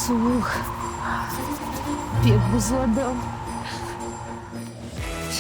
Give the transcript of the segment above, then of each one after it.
Suvuq. Pek buzladım.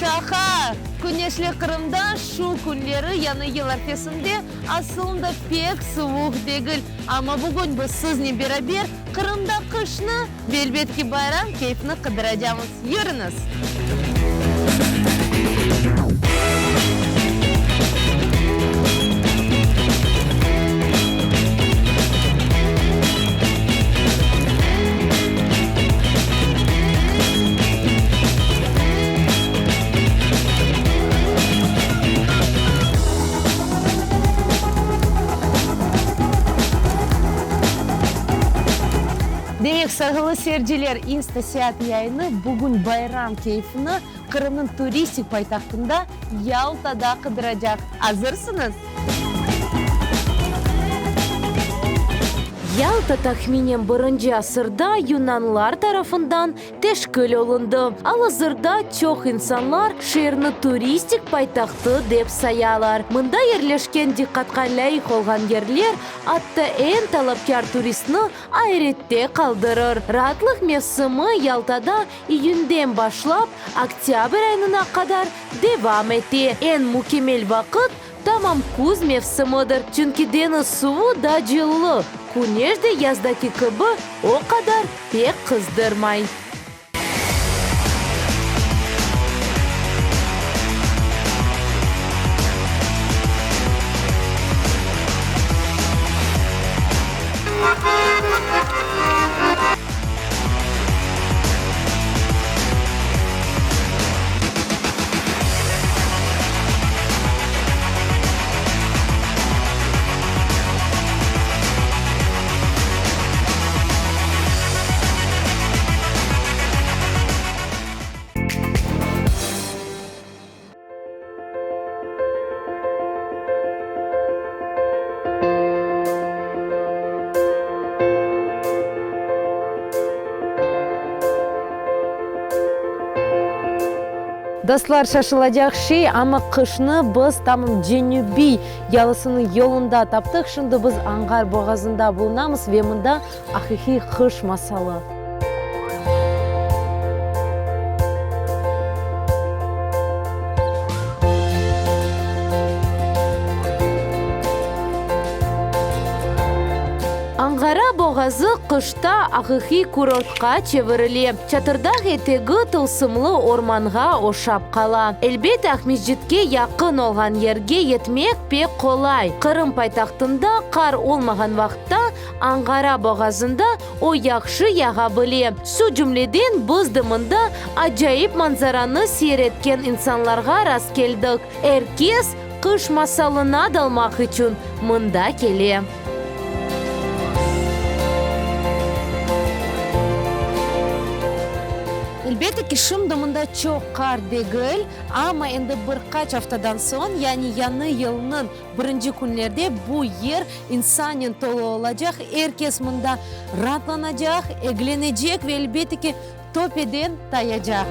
Şaqa! Küneşli Qırımda şu künleri Yañı yıl arfesinde asılında pek suvuq degil. Amma bugün biz siznen beraber Qırımda qışnı ve elbet ki bayram keyfini qıdıracamız. Yürüñiz! Demek, sayğılı seyirciler, İnsta-seyaat yayını bugün bayram keyfini Qırımnıñ turistik paytahtında, Yaltada qıdıracaq. Azırsıñız? Yalta tahminen birinci asırda yunanlar tarafından teşkil olundı. Al-azırda çoq insanlar şeerni turistik paytahtı dep sayalar. Mında yerleşken diqqatqa lâyıq olğan yerler atta eñ talapkâr turistni ayrette qaldırır. Raatlıq mevsimi Yaltada iyünden başlap oktâbr ayına qadar devam ete. Eñ mükemmel vaqıt, tamam küz mevsimidir, çünki deñiz suvu da cıllı, küneş de yazdaki kibi o qadar pek qızdırmay. Dostlar, şaşılacaq şey, amma qışnı biz tamam cenübiy yalısınıñ yolunda taptıq. Şimdi biz Anğar boğazında bulunamız ve mında aqiqiy qış masalı. Anğara boğazı qışta aqiqiy kurortqa çevirile. Çatırdağ etegi tılsımlı ormanğa oşap qala. Elbet, Aqmescitke yaqın olğan yerge yetmek pek qolay. Qırım paytahtında qar olmağan vaqıtta Anğara boğazında o yahşı yağa bile. Şu cümleden biz de mında acayip manzaranı seyir etken insanlarğa rastkeldik. Er kes qış masalına dalmaq içün mında kele. Elbette ki, şimdi mında çoq qar degil, amma endi bir qaç aftadan soñ, yani yañı yılnıñ Birinci künlerde bu yer insannen tolu olacaq, er kes mında raatlanacaq, eglenecek ve, elbette ki, töpeden tayacaq.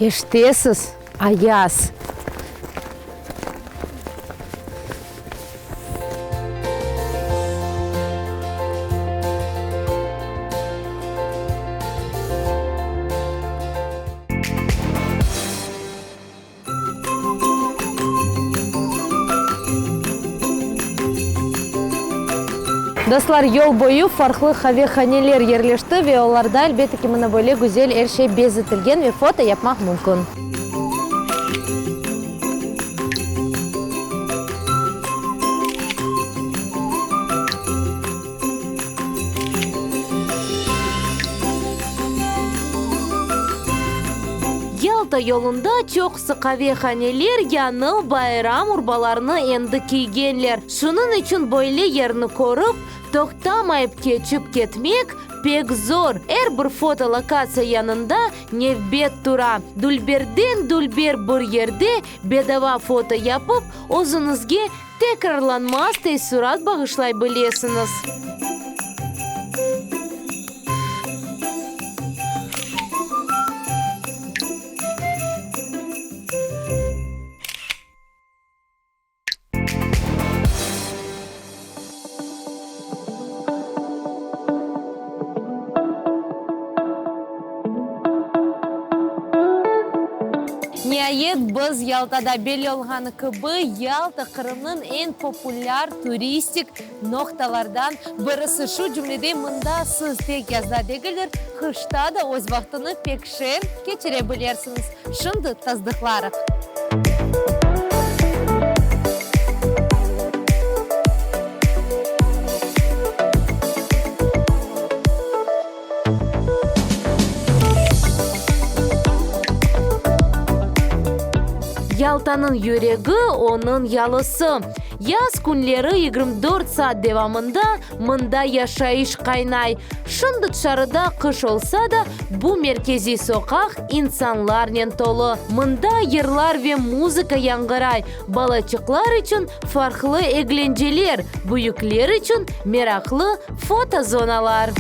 Eşitesiz, ayaz. Dostlar, yol boyu farqlı qavehaneler yerleşti ve olarda, elbette ki, mına böyle güzel er şey bezetilgen ve foto yapmaq mümkün. Yalta yolunda çoqusı qavehaneler yañı bayram urbalarını endi kiygenler. Şunıñ içün böyle yerni körip, toqtamayıp keçip ketmek. pek zor, er bir foto lokatsiya yanında nevbet tura. Dülberden dülber bir yerde bedava foto yapıp, özüñizge tekrarlanmaz teessurat bağışlay bilesiñiz. Niayet, biz Yaltada. Belli olğanı kibi, Yalta Qırımnıñ eñ populâr turistik noqtalardan birisi. Şu cümleden, mında siz tek yazda degildir, qışta da öz vaqtını pek şeñ keçire bilersiñiz. Şimdi tasdıqlarıq. Yaltanıñ yüregi, onıñ yalısı. Yaz künleri 24 saat devamında mında yaşayış qaynay. Şimdi tışarıda qış olsa da, bu merkeziy soqaq insanlarnen tolu. Mında yırlar ve muzıka yañğıray, balaçıqlar içün farqlı eglenceler, büyükler içün meraqlı fotozonalar.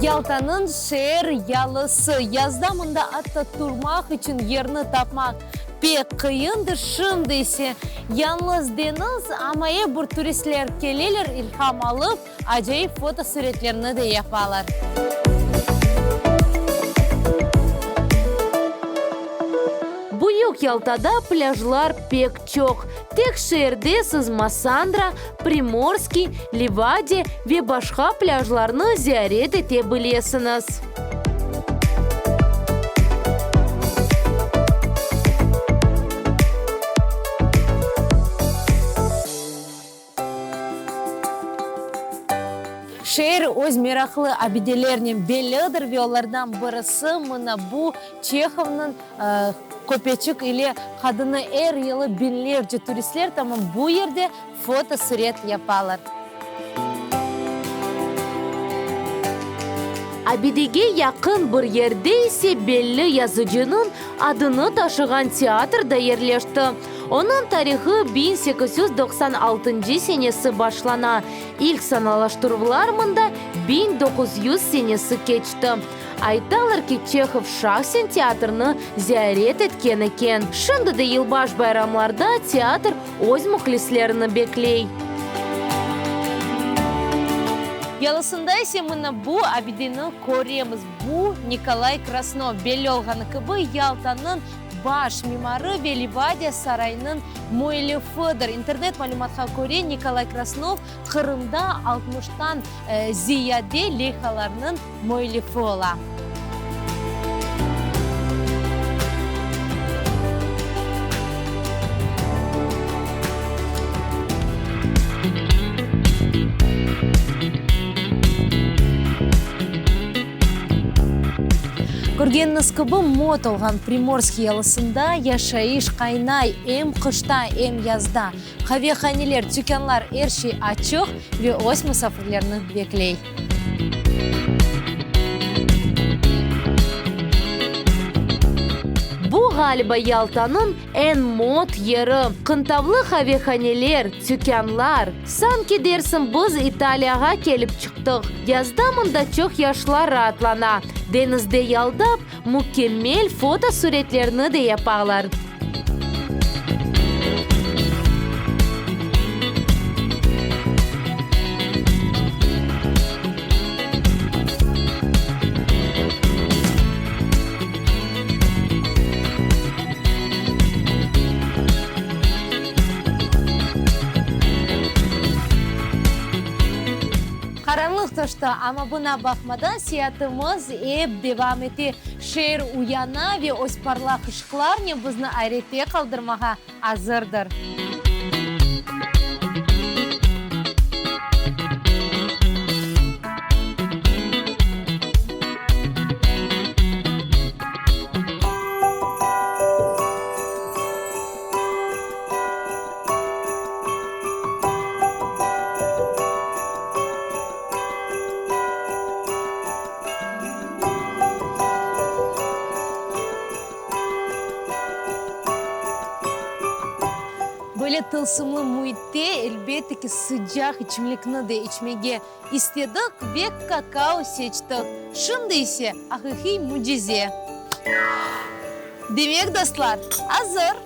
Yaltanıñ şeer yalısı. Yazda mında atta turmaq içün yerni tapmaq pek qıyındır, şimdi ise yañlız deñiz, amma ep bir turistler keleler, ilham alıp, acayip fotosuretlerni de yapalar. Büyük Yaltada plâjlar pek çoq. Tek şeerde siz Massandra, Primorskiy, Livadiya ve başqa plâjlarnı ziyaret ete bilesiñiz. Şeer öz meraqlı abidelernen bellidir ve olardan birisi mına bu Çehovnıñ köpeçik ile qadını. Er yılı biñlerce turistler tamam bu yerde fotosuret yapalar. Abidege yaqın bir yerde ise belli yazıcınıñ adını taşığan teatr da yerleşti. Onıñ tarihı 1896 senesi başlana, ilk sanalaştıruvlar mında 1900 senesi keçti. Aytalar ki, Çehov şahsen teatrnı ziyaret etken eken. Şimdi de yılbaş bayramlarda teatr öz mühlislerini bekley. Yalısında ise mına bu abideni köremiz. Bu, Nikolay Krasnov, belli olğanı kibi, Yaltanıñ baş mimarı ve Livadiya sarayınıñ müellifidir. İnternet malümatqa köre, Nikolay Krasnov Qırımda altmıştan ziyade leyhalarnıñ müellifi ola. Körgeniñiz kibi, mot olğan Primorskiy yalısında yaşayış qaynay, em qışta, em yazda. Qavehaneler, tükânlar, er şey açıq ve öz musafirlerini bekley. Bu, ğaliba, Yaltanıñ eñ mot yeri. Qıntavlı qavehaneler, tükânlar. Sanki dersiñ biz İtaliyağa kelip çıqtıq. Yazda mında çoq yaşlar raatlana, deñizde yaldap, mükemmel fotosuretlerni de yapalar. Qaranlıq tüşti, amma buña baqmadan seyaatımız ep devam ete. Şeer uyana ve öz parlaq ışıqlarnen bizni ayrette qaldırmağa azırdır. Böyle tılsımlı müitte, elbette ki, sıcaq içimlikni de içmege istedik ve kakao seçtik. Şimdi ise aqiqiy mücize. Demek, dostlar, azır!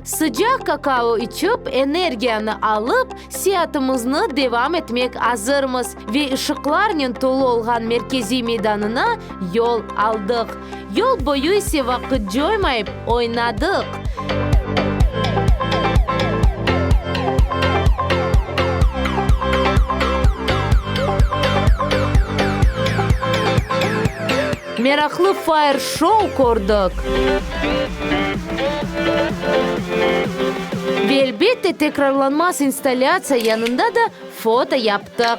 Sıcaq kakao içip, energiyanı alıp, seyaatımıznı devam etmek azırmız ve ışıqlarnen tolu olğan merkeziy meydanına yol aldıq. Yol boyu ise vaqıt coymayıp, oynadıq. Meraqlı fayr-şou kördik. Ve elbette tekrarlanmaz installâtsiya yanında da foto yaptıq.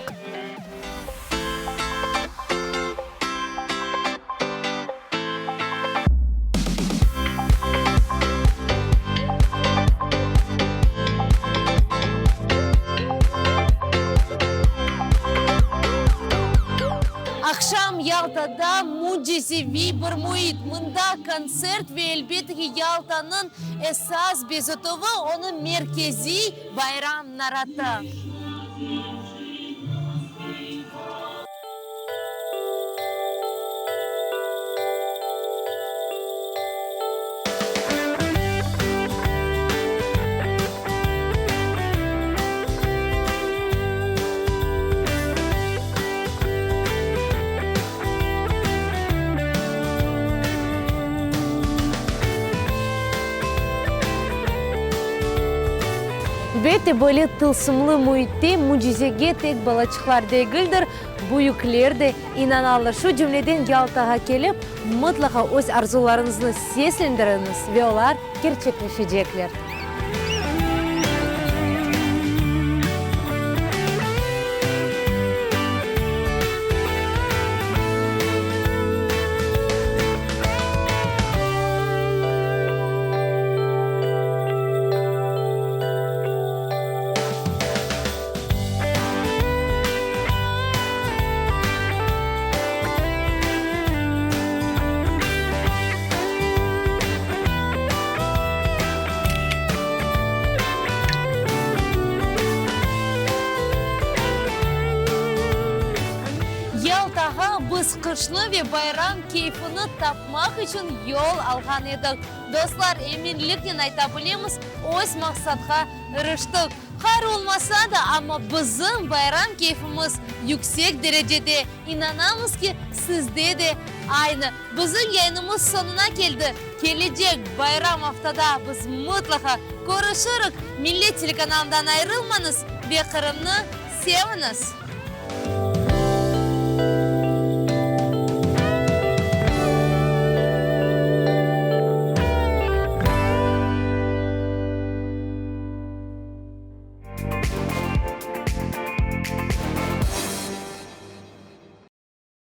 Aqşam Yaltada mücizeviy bir müit. Mında kontsert ve, elbette ki, Yaltanıñ esas bezetüvi, onıñ merkeziy bayram naratı. Elbette, böyle tılsımlı müitte mücizege tek balaçıqlar degildir, büyükler de inanalar. Şu cümleden Yaltağa kelip, mıtlaqa öz arzularıñıznı seslendiriñiz ve olar kerçekleşecekler. Yaltağa biz qışnı ve bayram keyfini tapmaq içün yol alğan edik. Dostlar, eminliknen ayta bilemiz, öz maqsatqa iriştik. Qar olmasa da, amma bizim bayram keyfimiz yüksek derecede. İnanamız ki, sizde de aynı. Bizim yayınımız soñuna keldi. Kelecek bayram aftada biz mıtlaqa körüşirik. Millet telekanalından ayırılmañız ve Qırımnı seviñiz!